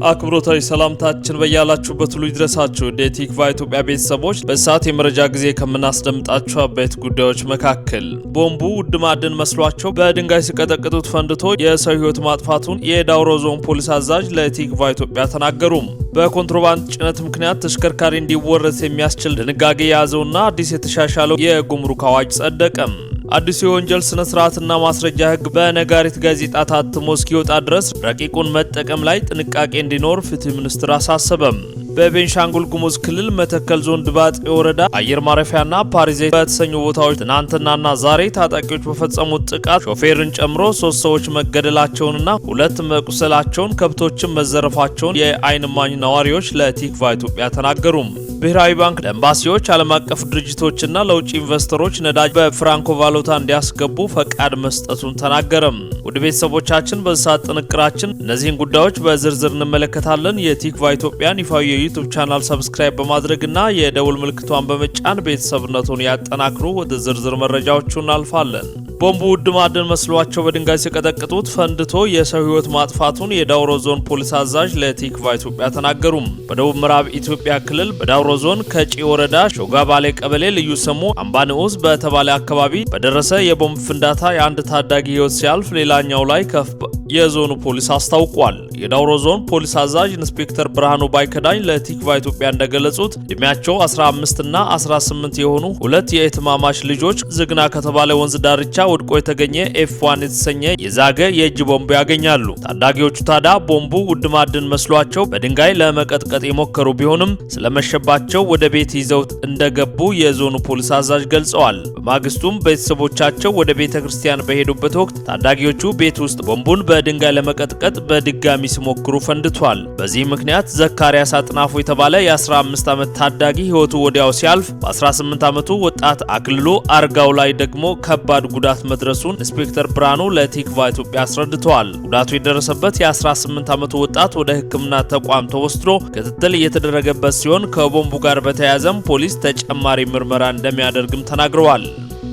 አክብሮታዊ ሰላምታችን በያላችሁበት ሁሉ ይድረሳችሁ። የቲክቫህ ኢትዮጵያ ቤተሰቦች፣ በሰዓት የመረጃ ጊዜ ከምናስደምጣችሁ አበይት ጉዳዮች መካከል ቦምቡ ውድ ማዕድን መስሏቸው በድንጋይ ሲቀጠቅጡት ፈንድቶ የሰው ሕይወት ማጥፋቱን የዳውሮ ዞን ፖሊስ አዛዥ ለቲክቫህ ኢትዮጵያ ተናገሩ። በኮንትሮባንድ ጭነት ምክንያት ተሽከርካሪ እንዲወረስ የሚያስችል ድንጋጌ የያዘውና አዲስ የተሻሻለው የጉምሩክ አዋጅ ጸደቀም። አዲሱ የወንጀል ስነ ስርዓትና ማስረጃ ሕግ በነጋሪት ጋዜጣ ታትሞ እስኪወጣ ድረስ ረቂቁን መጠቀም ላይ ጥንቃቄ እንዲኖር ፍትህ ሚኒስትር አሳሰበም። በቤንሻንጉል ጉሙዝ ክልል መተከል ዞን ድባጤ ወረዳ አየር ማረፊያና ፓሪዜ በተሰኙ ቦታዎች ትናንትናና ዛሬ ታጣቂዎች በፈጸሙት ጥቃት ሾፌርን ጨምሮ ሶስት ሰዎች መገደላቸውንና ሁለት መቁሰላቸውን፣ ከብቶችን መዘረፋቸውን የአይን እማኝ ነዋሪዎች ለቲክቫህ ኢትዮጵያ ተናገሩ። ብሔራዊ ባንክ ለኤምባሲዎች፣ ዓለም አቀፍ ድርጅቶችና ለውጭ ኢንቨስተሮች ነዳጅ በፍራንኮ ቫሎታ እንዲያስገቡ ፈቃድ መስጠቱን ተናገረም። ውድ ቤተሰቦቻችን፣ በዚህ ሰዓት ጥንቅራችን እነዚህን ጉዳዮች በዝርዝር እንመለከታለን። የቲክቫህ ኢትዮጵያን ይፋዊ የ YouTube channel subscribe በማድረግና የደውል ምልክቷን በመጫን ቤተሰብነቱን ያጠናክሩ። ወደ ዝርዝር መረጃዎቹ እናልፋለን። ቦምቡ ውድ ማዕድን መስሏቸው በድንጋይ ሲቀጠቅጡት ፈንድቶ የሰው ሕይወት ማጥፋቱን የዳውሮ ዞን ፖሊስ አዛዥ ለቲክቫህ ኢትዮጵያ ተናገሩ። በደቡብ ምዕራብ ኢትዮጵያ ክልል በዳውሮ ዞን ከጪ ወረዳ ሾጋ ባሌ ቀበሌ ልዩ ስሙ አምባ ንዑስ በተባለ አካባቢ በደረሰ የቦምብ ፍንዳታ የአንድ ታዳጊ ሕይወት ሲያልፍ ሌላኛው ላይ ከፍ የዞኑ ፖሊስ አስታውቋል። የዳውሮ ዞን ፖሊስ አዛዥ ኢንስፔክተር ብርሃኑ ባይከዳኝ ለቲክቫህ ኢትዮጵያ እንደገለጹት እድሜያቸው 15 እና 18 የሆኑ ሁለት የእህትማማች ልጆች ዝግና ከተባለ ወንዝ ዳርቻ ወድቆ የተገኘ F1 የተሰኘ የዛገ የእጅ ቦምብ ያገኛሉ። ታዳጊዎቹ ታዲያ ቦምቡ ውድ ማዕድን መስሏቸው በድንጋይ ለመቀጥቀጥ የሞከሩ ቢሆንም ስለመሸባቸው ወደ ቤት ይዘውት እንደገቡ የዞኑ ፖሊስ አዛዥ ገልጸዋል። በማግስቱም ቤተሰቦቻቸው ወደ ቤተ ክርስቲያን በሄዱበት ወቅት ታዳጊዎቹ ቤት ውስጥ ቦምቡን በድንጋይ ለመቀጥቀጥ በድጋሚ ሲሞክሩ ፈንድቷል። በዚህ ምክንያት ዘካሪያስ አጥናፉ የተባለ የ15 ዓመት ታዳጊ ሕይወቱ ወዲያው ሲያልፍ፣ በ18 ዓመቱ ወጣት አክልሎ አርጋው ላይ ደግሞ ከባድ ጉዳት መድረሱን ኢንስፔክተር ብርሃኑ ለቲክቫህ ኢትዮጵያ አስረድተዋል። ጉዳቱ የደረሰበት የ18 ዓመቱ ወጣት ወደ ሕክምና ተቋም ተወስዶ ክትትል እየተደረገበት ሲሆን፣ ከቦምቡ ጋር በተያያዘም ፖሊስ ተጨማሪ ምርመራ እንደሚያደርግም ተናግረዋል።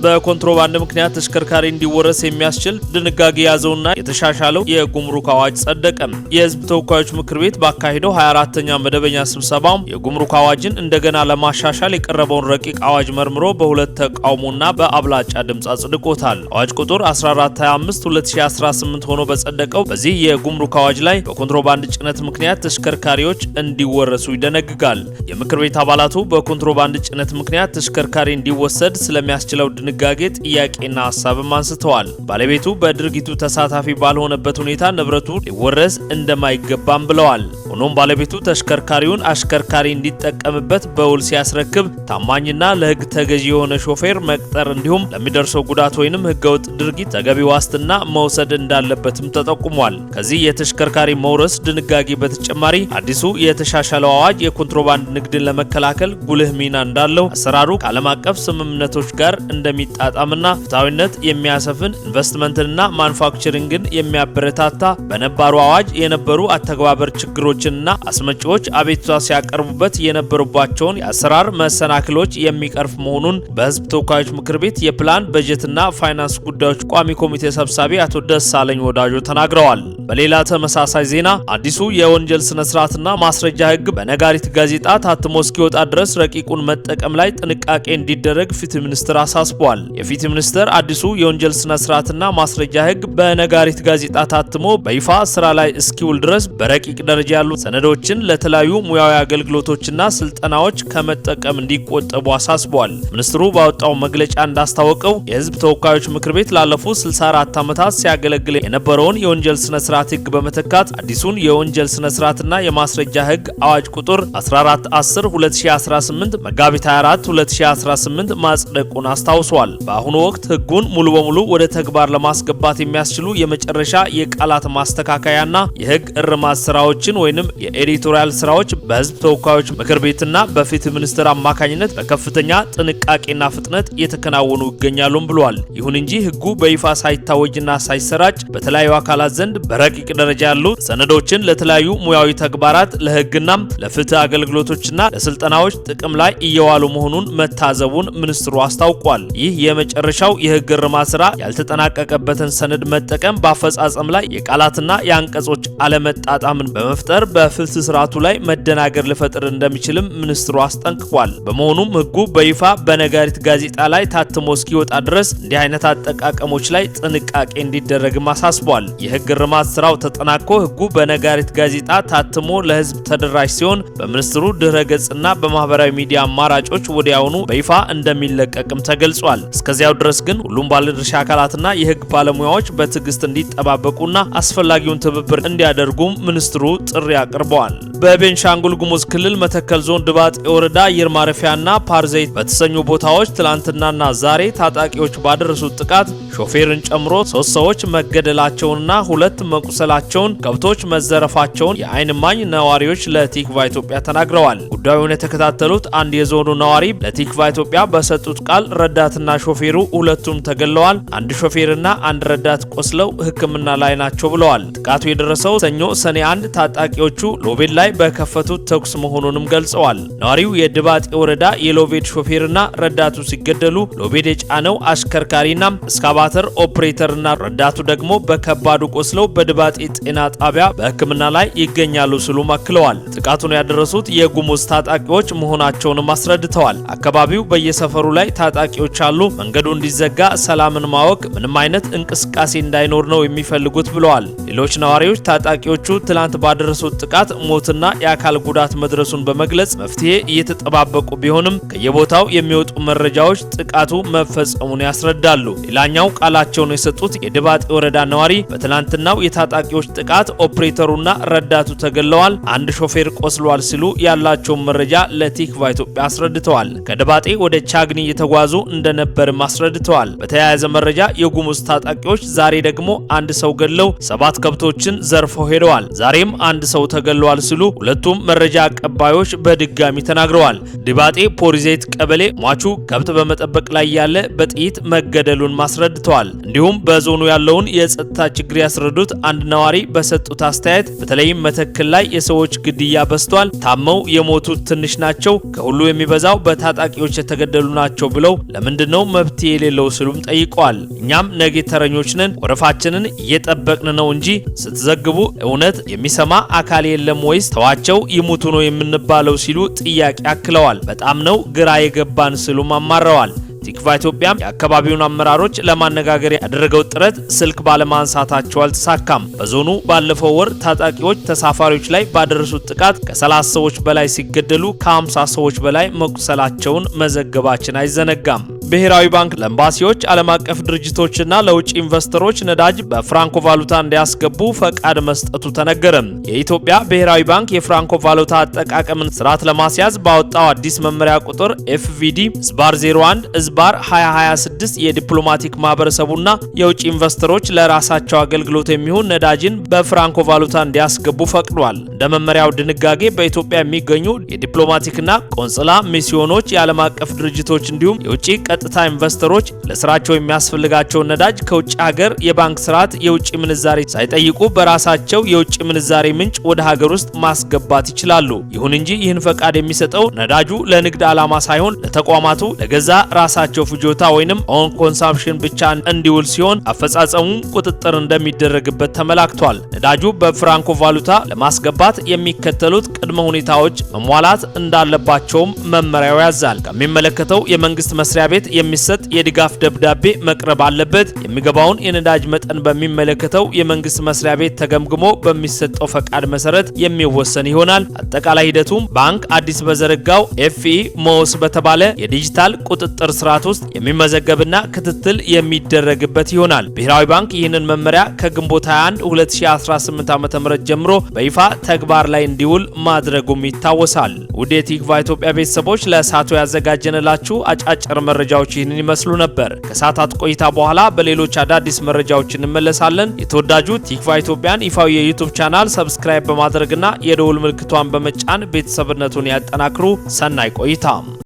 በኮንትሮባንድ ምክንያት ተሽከርካሪ እንዲወረስ የሚያስችል ድንጋጌ የያዘውና የተሻሻለው የጉምሩክ አዋጅ ጸደቀም። የሕዝብ ተወካዮች ምክር ቤት ባካሄደው 24ተኛ መደበኛ ስብሰባ የጉምሩክ አዋጅን እንደገና ለማሻሻል የቀረበውን ረቂቅ አዋጅ መርምሮ በሁለት ተቃውሞና በአብላጫ ድምፅ አጽድቆታል። አዋጅ ቁጥር 1425 2018 ሆኖ በጸደቀው በዚህ የጉምሩክ አዋጅ ላይ በኮንትሮባንድ ጭነት ምክንያት ተሽከርካሪዎች እንዲወረሱ ይደነግጋል። የምክር ቤት አባላቱ በኮንትሮባንድ ጭነት ምክንያት ተሽከርካሪ እንዲወሰድ ስለሚያስችለው ድንጋጌ ጥያቄና ሀሳብም አንስተዋል። ባለቤቱ በድርጊቱ ተሳታፊ ባልሆነበት ሁኔታ ንብረቱ ሊወረስ እንደማይገባም ብለዋል። ሆኖም ባለቤቱ ተሽከርካሪውን አሽከርካሪ እንዲጠቀምበት በውል ሲያስረክብ ታማኝና ለሕግ ተገዢ የሆነ ሾፌር መቅጠር እንዲሁም ለሚደርሰው ጉዳት ወይንም ሕገወጥ ድርጊት ተገቢ ዋስትና መውሰድ እንዳለበትም ተጠቁሟል። ከዚህ የተሽከርካሪ መውረስ ድንጋጌ በተጨማሪ አዲሱ የተሻሻለው አዋጅ የኮንትሮባንድ ንግድን ለመከላከል ጉልህ ሚና እንዳለው፣ አሰራሩ ከዓለም አቀፍ ስምምነቶች ጋር እንደሚጣጣምና ፍትሐዊነት የሚያሰፍን፣ ኢንቨስትመንትንና ማኑፋክቸሪንግን የሚያበረታታ፣ በነባሩ አዋጅ የነበሩ አተገባበር ችግሮችንና አስመጪዎች አቤቱታ ሲያቀርቡበት የነበሩባቸውን የአሰራር መሰናክሎች የሚቀርፍ መሆኑን በሕዝብ ተወካዮች ምክር ቤት የፕላን፣ በጀትና ፋይናንስ ጉዳዮች ቋሚ ኮሚቴ ሰብሳቢ አቶ ደሳለኝ ወዳጆ ተናግረዋል። በሌላ ተመሳሳይ ዜና አዲሱ የወንጀል ስነ ስርዓትና ማስረጃ ሕግ በነጋሪት ጋዜጣ ታትሞ እስኪወጣ ድረስ ረቂቁን መጠቀም ላይ ጥንቃቄ እንዲደረግ ፍትህ ሚኒስትር አሳስቧል። የፍትህ ሚኒስትር አዲሱ የወንጀል ስነ ስርዓትና ማስረጃ ሕግ በነጋሪት ጋዜጣ ታትሞ በይፋ ስራ ላይ እስኪውል ድረስ በረቂቅ ደረጃ ያሉ ሰነዶችን ለተለያዩ ሙያዊ አገልግሎቶችና ስልጠናዎች ከመጠቀም እንዲቆጠቡ አሳስቧል። ሚኒስትሩ ባወጣው መግለጫ እንዳስታወቀው የህዝብ ተወካዮች ምክር ቤት ላለፉት 64 ዓመታት ሲያገለግል የነበረውን የወንጀል ስነ ስርዓት ሕግ በመተካት አዲሱን የወንጀል ስነ ስርዓትና የማስረጃ ሕግ አዋጅ ቁጥር 1410 2018 መጋቢት 24 2018 ማጽደቁን አስታውሷል። በአሁኑ ወቅት ሕጉን ሙሉ በሙሉ ወደ ተግባር ለማስገባት የሚያስችሉ የመጨረሻ የቃላት ማስተካከያና የሕግ እርማት ስራዎችን ወይንም የ editorial ስራዎች በህዝብ ተወካዮች ምክር ቤትና በፍትህ ሚኒስቴር አማካኝነት በከፍተኛ ጥንቃቄና ፍጥነት እየተከናወኑ ይገኛሉም ብሏል። ይሁን እንጂ ሕጉ በይፋ ሳይታወጅና ሳይሰራጭ በተለያዩ አካላት ዘንድ በረቂቅ ደረጃ ያሉ ሰነዶችን ለተለያዩ ሙያዊ ተግባራት፣ ለሕግና ለፍትህ አገልግሎቶችና ለስልጠናዎች ጥቅም ላይ እየዋሉ መሆኑን መታዘቡን ሚኒስትሩ አስታውቋል። ይህ የመጨረሻው የሕግ እርማት ስራ ያልተጠናቀቀበትን ሰነድ መጠቀም በአፈጻጸም ላይ የቃላትና የአንቀጾች አለመጣጣምን በመፍጠር በፍትህ ስርዓቱ ላይ መደናገር ሊፈጥር እንደሚችልም ሚኒስትሩ አስጠንቅቋል። በመሆኑም ህጉ በይፋ በነጋሪት ጋዜጣ ላይ ታትሞ እስኪወጣ ድረስ እንዲህ አይነት አጠቃቀሞች ላይ ጥንቃቄ እንዲደረግም አሳስቧል። የህግ እርማት ስራው ተጠናቆ ህጉ በነጋሪት ጋዜጣ ታትሞ ለህዝብ ተደራሽ ሲሆን በሚኒስትሩ ድህረ ገጽና በማህበራዊ ሚዲያ አማራጮች ወዲያውኑ በይፋ እንደሚለቀቅም ተገልጿል። እስከዚያው ድረስ ግን ሁሉም ባለድርሻ አካላትና የህግ ባለሙያዎች በትዕግስት እንዲጠባበቁና አስፈላጊውን ትብብር እንዲያደርጉም ሚኒስትሩ ጥሪ አቅርበዋል። በቤንሻንጉል ጉሙዝ ክልል መተከል ዞን ድባጤ ወረዳ አየር ማረፊያና ፓርዘይት በተሰኙ ቦታዎች ትላንትናና ዛሬ ታጣቂዎች ባደረሱት ጥቃት ሾፌርን ጨምሮ 3 ሰዎች መገደላቸውንና 2 መቁሰላቸውን፣ ከብቶች መዘረፋቸውን የአይን እማኝ ነዋሪዎች ለቲክቫ ኢትዮጵያ ተናግረዋል። ጉዳዩን የተከታተሉት አንድ የዞኑ ነዋሪ ለቲክቫ ኢትዮጵያ በሰጡት ቃል ረዳትና ሾፌሩ ሁለቱም ተገለዋል፣ አንድ ሾፌርና አንድ ረዳት ቆስለው ሕክምና ላይ ናቸው ብለዋል። ጥቃቱ የደረሰው ሰኞ ሰኔ 1 ታጣቂዎቹ ሎቤድ ላይ በከፈቱት ተኩስ መሆኑንም ገልጸዋል። ነዋሪው የድባጤ ወረዳ የሎቤድ ሾፌርና ረዳቱ ሲገደሉ ሎቤድ የጫነው አሽከርካሪና እስካቫተር ኦፕሬተርና ረዳቱ ደግሞ በከባዱ ቆስለው በድባጤ ጤና ጣቢያ በሕክምና ላይ ይገኛሉ ሲሉ አክለዋል። ጥቃቱን ያደረሱት የጉሙዝ ታጣቂዎች መሆናቸውንም አስረድተዋል። አካባቢው በየሰፈሩ ላይ ታጣቂዎች አሉ፣ መንገዱ እንዲዘጋ፣ ሰላምን ማወክ፣ ምንም አይነት እንቅስቃሴ እንዳይኖር ነው የሚፈልጉት ብለዋል። ሌሎች ነዋሪዎች ታጣቂዎቹ ትላንት ባደረሱት ጥቃት ሞትና የአካል ጉዳት መድረሱን በመግለጽ መፍትሄ እየተጠባበቁ ቢሆንም ከየቦታው የሚወጡ መረጃዎች ጥቃቱ መፈጸሙን ያስረዳሉ። ሌላኛው ቃላቸውን የሰጡት የድባጤ ወረዳ ነዋሪ በትላንትናው የታጣቂዎች ጥቃት ኦፕሬተሩና ረዳቱ ተገለዋል፣ አንድ ሾፌር ቆስሏል ሲሉ ያላቸውን መረጃ ለቲክቫ ኢትዮጵያ አስረድተዋል። ከድባጤ ወደ ቻግኒ እየተጓዙ እንደነበርም አስረድተዋል። በተያያዘ መረጃ የጉሙዝ ታጣቂዎች ዛሬ ደግሞ አንድ ሰው ገድለው 7 ከብቶችን ዘርፈው ሄደዋል። ዛሬም አንድ ሰው ተገለዋል ሲሉ ሁለቱም መረጃ አቀባዮች በድጋሚ ተናግረዋል። ድባጤ ፖሪዜት ቀበሌ ሟቹ ከብት በመጠበቅ ላይ ያለ በጥይት መገደሉን ማስረድተዋል። እንዲሁም በዞኑ ያለውን የጸጥታ ችግር ያስረዱት አንድ ነዋሪ በሰጡት አስተያየት በተለይም መተከል ላይ የሰዎች ግድያ በዝቷል፣ ታመው የሞቱት ትንሽ ናቸው፣ ከሁሉ የሚበዛው በታጣቂዎች የተገደሉ ናቸው ብለው ለምንድነው መፍትሄ የሌለው ሲሉም ጠይቀዋል። እኛም ነገ ተረኞች ነን፣ ወረፋችንን እየጠበቅን ነው እንጂ ስትዘግቡ እውነት የሚሰማ አካል የለም ወይስ ተዋቸው ይሙቱ ነው የምንባለው ሲሉ ጥያቄ አክለዋል። በጣም ነው ግራ የገባን ሲሉም አማረዋል። ቲክቫ ኢትዮጵያ የአካባቢውን አመራሮች ለማነጋገር ያደረገው ጥረት ስልክ ባለማንሳታቸው አልተሳካም። በዞኑ ባለፈው ወር ታጣቂዎች ተሳፋሪዎች ላይ ባደረሱት ጥቃት ከ30 ሰዎች በላይ ሲገደሉ ከ50 ሰዎች በላይ መቁሰላቸውን መዘገባችን አይዘነጋም። ብሔራዊ ባንክ ለኤምባሲዎች፣ ዓለም አቀፍ ድርጅቶችና ለውጭ ኢንቨስተሮች ነዳጅ በፍራንኮ ቫሉታ እንዲያስገቡ ፈቃድ መስጠቱ ተነገረ። የኢትዮጵያ ብሔራዊ ባንክ የፍራንኮ ቫሉታ አጠቃቀምን ስርዓት ለማስያዝ ባወጣው አዲስ መመሪያ ቁጥር FVD /01 /2026 የዲፕሎማቲክ ማህበረሰቡና የውጭ ኢንቨስተሮች ለራሳቸው አገልግሎት የሚሆን ነዳጅን በፍራንኮ ቫሉታ እንዲያስገቡ ፈቅዷል። እንደ መመሪያው ድንጋጌ በኢትዮጵያ የሚገኙ የዲፕሎማቲክና ቆንስላ ሚስዮኖች፣ የዓለም አቀፍ ድርጅቶች እንዲሁም የውጭ ቀጥታ ኢንቨስተሮች ለስራቸው የሚያስፈልጋቸውን ነዳጅ ከውጭ ሀገር የባንክ ስርዓት የውጭ ምንዛሬ ሳይጠይቁ በራሳቸው የውጭ ምንዛሬ ምንጭ ወደ ሀገር ውስጥ ማስገባት ይችላሉ። ይሁን እንጂ ይህን ፈቃድ የሚሰጠው ነዳጁ ለንግድ ዓላማ ሳይሆን ለተቋማቱ ለገዛ ራሳቸው ፍጆታ ወይንም own consumption ብቻ እንዲውል ሲሆን አፈጻጸሙም ቁጥጥር እንደሚደረግበት ተመላክቷል። ነዳጁ በፍራንኮ ቫሉታ ለማስገባት የሚከተሉት ቅድመ ሁኔታዎች መሟላት እንዳለባቸውም መመሪያው ያዛል። ከሚመለከተው የመንግስት መስሪያ ቤት የሚሰጥ የድጋፍ ደብዳቤ መቅረብ አለበት። የሚገባውን የነዳጅ መጠን በሚመለከተው የመንግስት መስሪያ ቤት ተገምግሞ በሚሰጠው ፈቃድ መሰረት የሚወሰን ይሆናል። አጠቃላይ ሂደቱም ባንክ አዲስ በዘረጋው FE-MOS በተባለ የዲጂታል ቁጥጥር ስርዓት ውስጥ የሚመዘገብና ክትትል የሚደረግበት ይሆናል። ብሔራዊ ባንክ ይህንን መመሪያ ከግንቦት 21 2018 ዓ.ም ጀምሮ በይፋ ተግባር ላይ እንዲውል ማድረጉም ይታወሳል። ውድ የቲክቫ ኢትዮጵያ ቤተሰቦች ለሰዓቱ ያዘጋጀንላችሁ አጫጭር መረጃዎች ይህንን ይመስሉ ነበር። ከሰዓታት ቆይታ በኋላ በሌሎች አዳዲስ መረጃዎች እንመለሳለን። የተወዳጁ ቲክቫ ኢትዮጵያን ይፋዊ የ YouTube channel subscribe በማድረግና የደውል ምልክቷን በመጫን ቤተሰብነቱን ያጠናክሩ። ሰናይ ቆይታ።